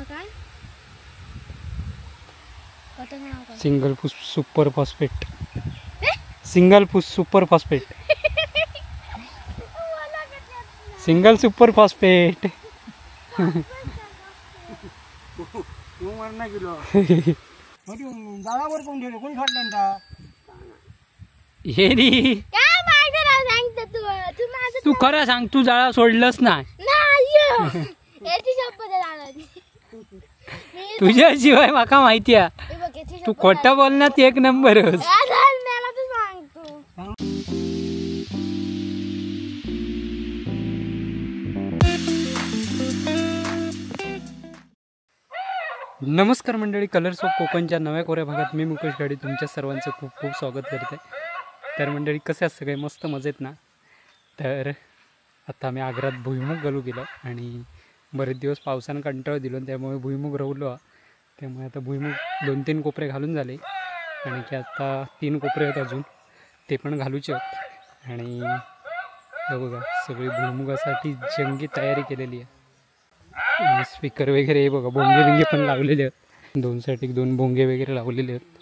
काय? Single super phosphate. Single super phosphate. Single super phosphate. तू मरना किलो जाळावर कोण ठेवले कोण सोडलं हे नी काय माहिती राव सांगतो तू तू माझं तू खरं सांग तू जाळा सोडलंस नाही. नाही याची शपथ जाळाची. तुझ्याशिवाय माका माहिती आहे तू खोटं बोलण्यात एक नंबर. मला तू सांगतो. नमस्कार मंडळी, कलर्स ऑफ कोकणच्या नव्या कोऱ्या भागात मी मुकेश गाडी तुमच्या सर्वांचं खूप खूप स्वागत करते. तर मंडळी कसे आहात सगळे? मस्त मजेत ना? तर आता आम्ही आग्रात भुईमुग घालू गेलो आणि बरेच दिवस पावसानं कंटाळा दिलो त्यामुळे भुईमुग रवलो. त्यामुळे आता भुईमुग 2-3 कोपरे घालून झाले आणि की आता 3 कोपरे आहेत अजून, ते पण घालूचे आहेत. आणि बघा सगळी भुईमुगासाठी जंगी तयारी केलेली आहे. स्पीकर वगैरे हे बघा, भोंगे बिंगे पण लावलेले आहेत. 2 साठी 2 भोंगे वगैरे लावलेले आहेत.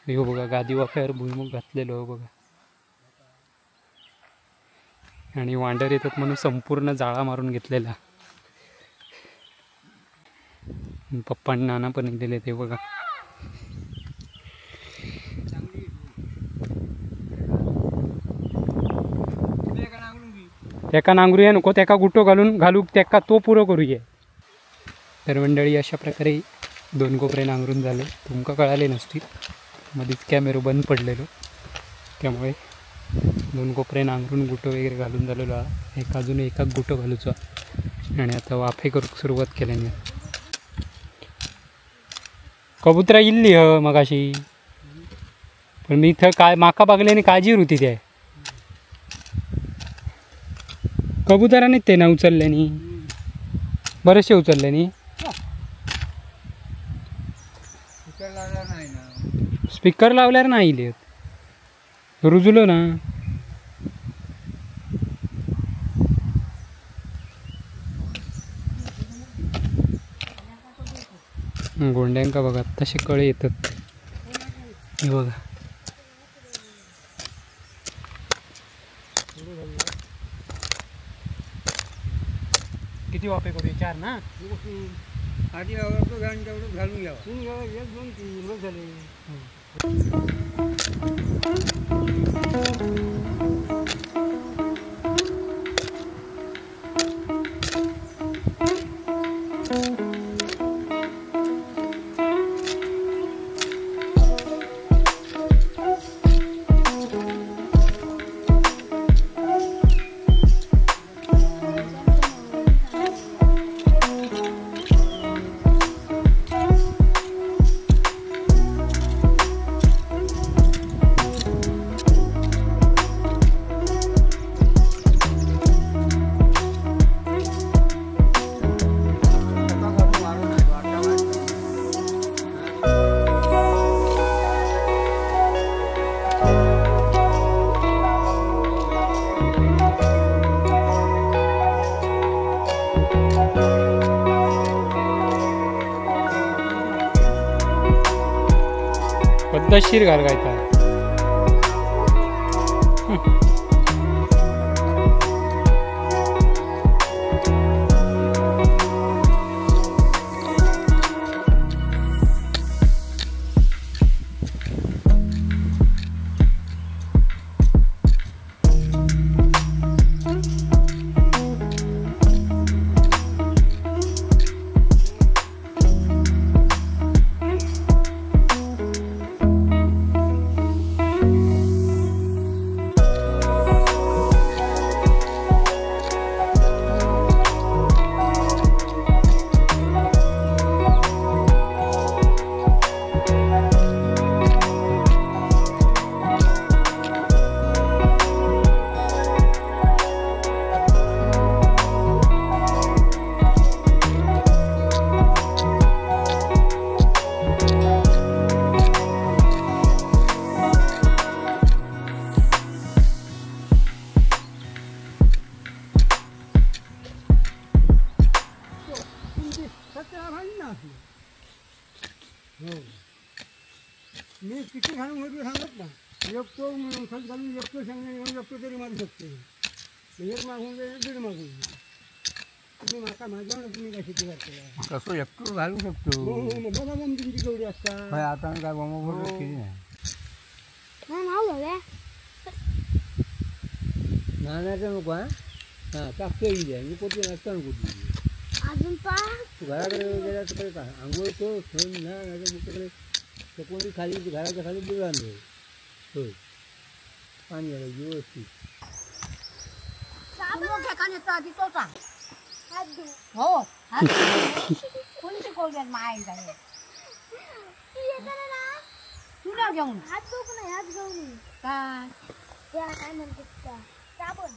हे बघा गादी वाफ्यावर भुईमुग घातलेलो हो बघा. आणि वांडर येतात म्हणून संपूर्ण जाळा मारून घेतलेला. पप्पा आणि नाना पण गेलेले ते बघा. त्याका नांगरूया नको, त्याका गुटो घालून घालू, त्याका तो पुरो करूया. तर मंडळी अशा प्रकारे 2 कोपरे नांगरून झाले. तुमका कळाले नसतील, मध्येच कॅमेरो बंद पडलेलो त्यामुळे 2 कोपरे नांगरून गुटो वगैरे घालून झालेलो. एक अजून एका गुटो घालूचा आणि आता वाफे करूक सुरुवात केल्याने. कबुतरा इल्ली ह मगाशी, पण मी इथं काय माका बघल्याने काळजी होती ते कबुतराने ते ना उचलल्यानी, बरेचसे उचलल्यानी. स्पीकर लावल्यावर नाही लिहित रुजलो ना. गोंड्यांका बघा तसे कळे येतात हे बघा. किती वापे करूया? 4 ना? आधी तेवढं घालून घ्यावं. 3 1 2 3 झाले. पद्धतशीर घाल काय तर. ना असलं. हो मी किती घालून होतो सांगत ना. एक तो खत घालून एक तो सांगणे एक तो तरी मारू शकते. एक मागून गेले दीड मागून तुम्ही माका माझ्या तुम्ही काय शेती करता कसं एकटो घालू शकतो. हो हो मग बघा मग तुमची केवढी असता. आता काय बोंबाबोंब केली नाही. नाण्याचं नको. हां हां टाकतो येईल मी कोणती नाचता नको अजून तू घराकडे गेला तिकडे का आंघोळ तो ठेवून ना नाही तर तिकडे कोणी खाली घराच्या खाली बुडला नाही. होय पाणी आलं व्यवस्थित. हो कोणी शिकवलं माय तुला घेऊन हात धुवू नाही हात घेऊन काय काय म्हणतात साबण.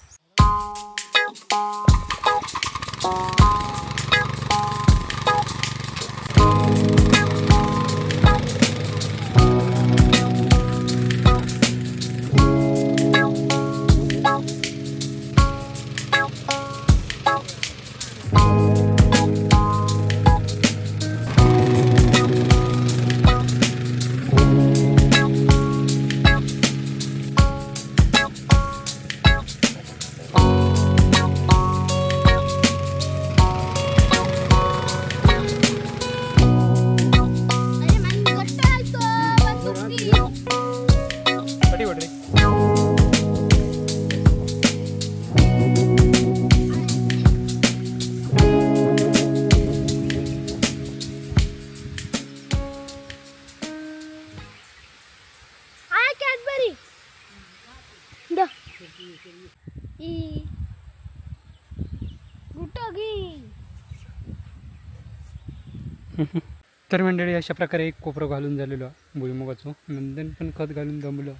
तर मंडळी अशा प्रकारे एक कोपरं घालून झालेलो भुईमुगाचो. नंदन पण खत घालून दमलं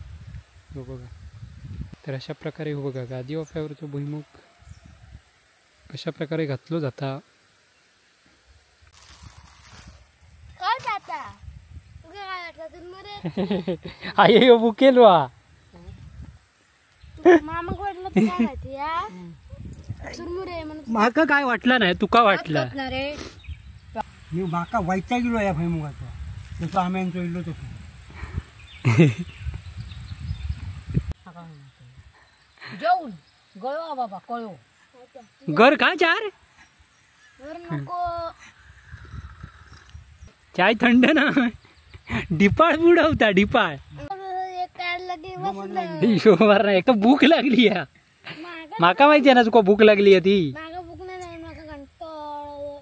हो बघा. तर अशा प्रकारे हो बघा गादी वाफ्यावरचो भुईमुग अशा प्रकारे घातलो जाता. आई हो बुकेल वा माका काय वाटलं नाही तुका वाटलं रे. मी माका वैता गेलो या भुईमुगाचा जसं आम्यांचो इल्लो तसं. जेवून गळो बाबा कळो घर का चार नको चाय थंड ना डिपाळ बुडवता डिपाळ. एक तर भूक लागली या माका माहिती आहे ना तुका भूक लागली आहे ती.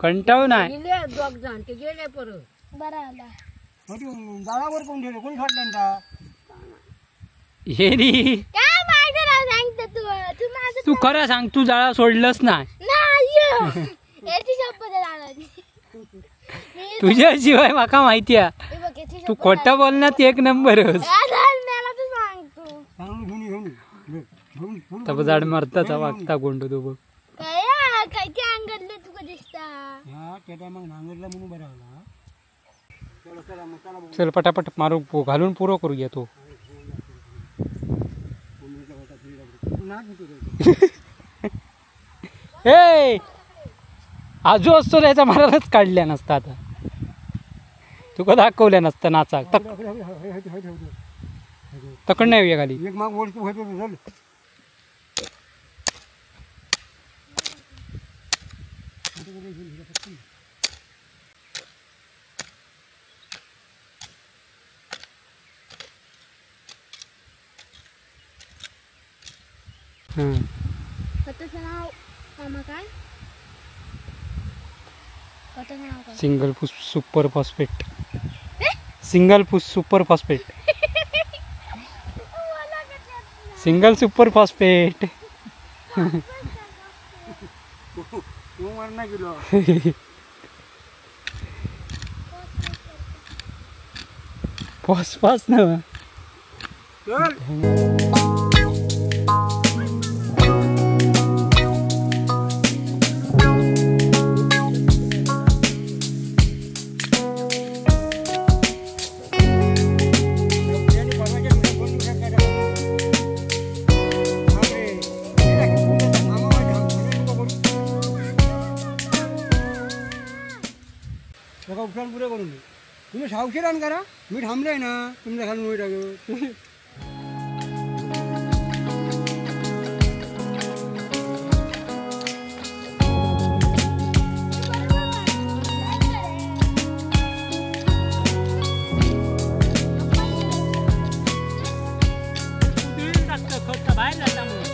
कंटाळू नाही गेले परत जाळावर कोण ठेवले कोण सोडलं हे नी तू खरं सांग तू जाळा सोडलंच नाही. तुझ्याशिवाय माका माहिती आहे तू खोटं बोलण्यात एक नंबरच. तब झाड मरताचा वागता गोंडू तो बघ. चल पटापट मारू घालून पुरो करूया तो. ए आजू असतो याचा मारायलाच काढल्या नसता आता तुका दाखवल्या नसतं नाचा तकड नाही खाली. नाव काय सिंगल फुस super phosphate. Single फुस super phosphate. Single super phosphate. फॉस ना. पावसान पुरे करून तुम्ही सावशी रान करा, मी थांबले ना तुमच्या खालून वयर टाकत. बाहेर जाता म्हणून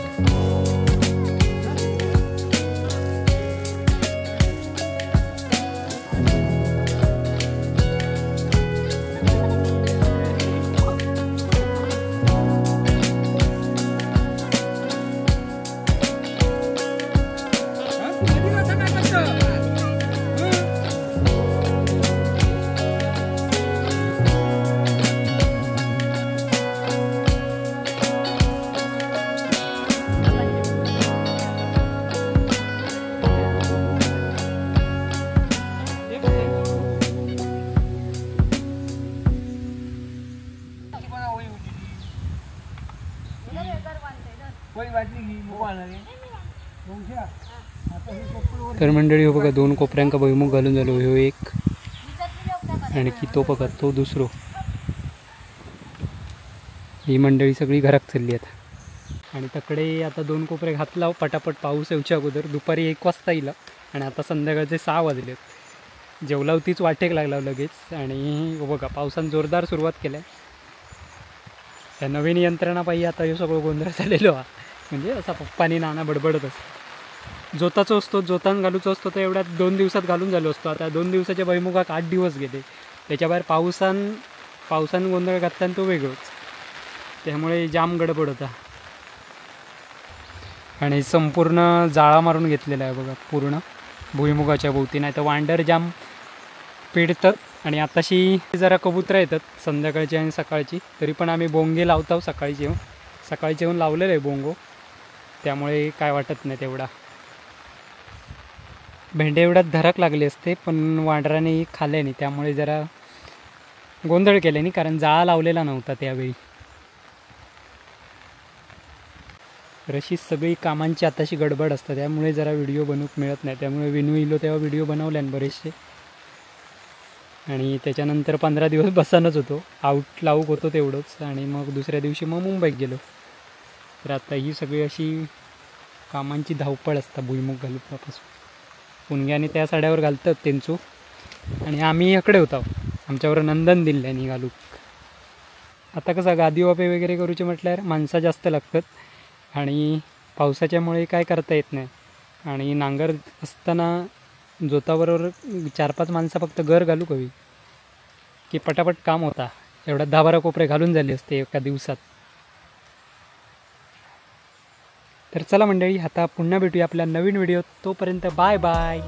तर मंडळी हो बघा दोन कोपऱ्यांका भुईमुग घालून झालो, ह्यो एक आणि की तो बघा तो दुसरो. ही मंडळी सगळी घरात चालली आता. आणि तकडे आता दोन कोपरे घातला पटापट पाऊस येऊच्या अगोदर. दुपारी 1 वाजता येईल आणि आता संध्याकाळचे 6 वाजलेत. जेवलावतीच वाटेक लागला लगेच. आणि हो बघा पावसान जोरदार सुरुवात केल्या. त्या नवीन यंत्रणा पाहिजे आता हे सगळं गोंधळ झालेलो हा. म्हणजे असा पप्पानी नाना बडबडत असतो. जोताचो असतो, जोतान घालूचो असतो तर एवढ्यात 2 दिवसात घालून झालो असतो. आता 2 दिवसाच्या भुईमुगाक 8 दिवस गेले. त्याच्या बाहेर पावसान गोंधळ घातला तो वेगळंच, त्यामुळे जाम गडबड होता. आणि संपूर्ण जाळा मारून घेतलेला आहे बघा पूर्ण भुईमुगाच्या भोवती, नाही तर वांडर जाम पिडतात. आणि आताशी जरा कबुतरं येतात संध्याकाळची आणि सकाळची, तरी पण आम्ही बोंगे लावतो सकाळी येऊन. सकाळी येऊन लावलेलं आहे बोंगो, त्यामुळे काय वाटत नाही तेवढा. भेंडे एवढ्यात धरक लागले असते पण वांडराने खाल्ले नाही, त्यामुळे जरा गोंधळ केले नाही, कारण जाळा लावलेला नव्हता त्यावेळी. तर अशी सगळी कामांची आताशी गडबड असते, त्यामुळे जरा व्हिडिओ बनवूक मिळत नाही. त्यामुळे विनू इलो तेव्हा व्हिडिओ बनवल्यान बरेचसे. आणि त्याच्यानंतर 15 दिवस बसानच होतो, आऊट लावूक होतो तेवढंच. आणि मग दुसऱ्या दिवशी मग मुंबईत गेलो. तर आता ही सगळी अशी कामांची धावपळ असतात भुईमुग घालूपासून. पुणग्याने त्या साड्यावर घालतात त्यांचो, आणि आम्ही इकडे होतो, आमच्यावर नंदन दिल्यानी घालूक. आता कसं गादी वापे वगैरे करूचे म्हटल्यावर माणसं जास्त लागतात आणि पावसाच्यामुळे काय करता येत नाही. आणि नांगर असताना जोताबरोबर 4-5 माणसं फक्त घर घालू हवी की पटापट काम होता. एवढा 10-12 कोपरे घालून झाले असते एका दिवसात. तर चला मंडळी, आता पुन्हा भेटूया आपल्या नवीन व्हिडिओत. तोपर्यंत बाय बाय.